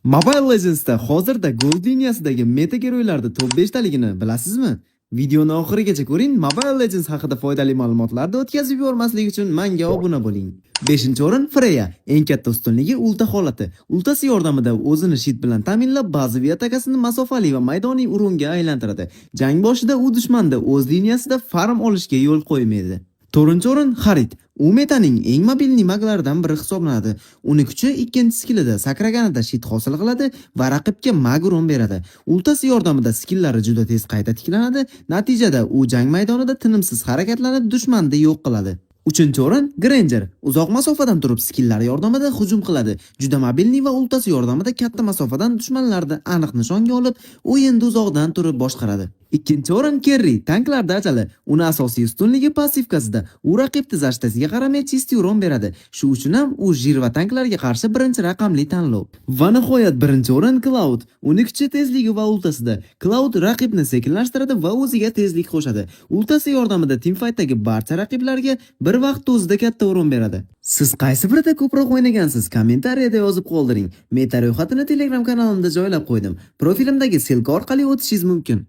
Mobile Legends'da hozirda Gold liniyasidagi meta герой larni top 5 taligini bilasizmi? Videoni oxirigacha ko'ring, Mobile Legends haqida foydali ma'lumotlarni o'tkazib yubormaslik uchun menga obuna bo'ling. 5-o'rin Freya. Eng katta ustunligi ulta holati. Ultasi yordamida o'zini щит bilan ta'minlab, bazaviy atakasini masofali va maydoniy урон ga aylantiradi. Jang boshida u dushmanni o'z liniyasida farm olishga yo'l qo'ymaydi. To'rtinchi o'rin Harit. U metaning eng мобильный maglaridan biri hisoblanadi. Uni kuchi ikkinchi skillida sakraganida щит hosil qiladi va raqibga mag урон beradi. Ultasi yordamida skillari juda tez qayta tiklanadi. Natijada u jang maydonida tinimsiz harakatlanib, dushmanni yo'q qiladi. Uchinchi o'rin Granger. Uzoq masofadan turib skillari yordamida hujum qiladi. Juda мобильный va ultasi yordamida katta masofadan dushmanlarni aniq nishonga olib, o'yinni uzoqdan turib boshqaradi. Ikkinchi o'rin Kerri, tanklarda ajali. Uni asosiy ustunligi пассивка sida. U raqibni защита siga qaramay чистый урон beradi. Shu uchun ham u жир va tanklarga qarshi birinchi raqamli tanlov. Va nihoyat birinchi o'rin Claude. Uni kuchi tezligi va ultasida. Claude raqibni sekinlashtiradi va o'ziga tezlik qo'shadi. Ultasi yordamida teamfightdagi barcha raqiblarga bir vaqtda o'zida katta урон beradi. Siz qaysi birida ko'proq o'ynagansiz? Kommentariyada yozib qoldiring. Meta ro'yxatini Telegram kanalimda joylab qo'ydim. Profilimdagi ссылка orqali o'tishingiz mumkin.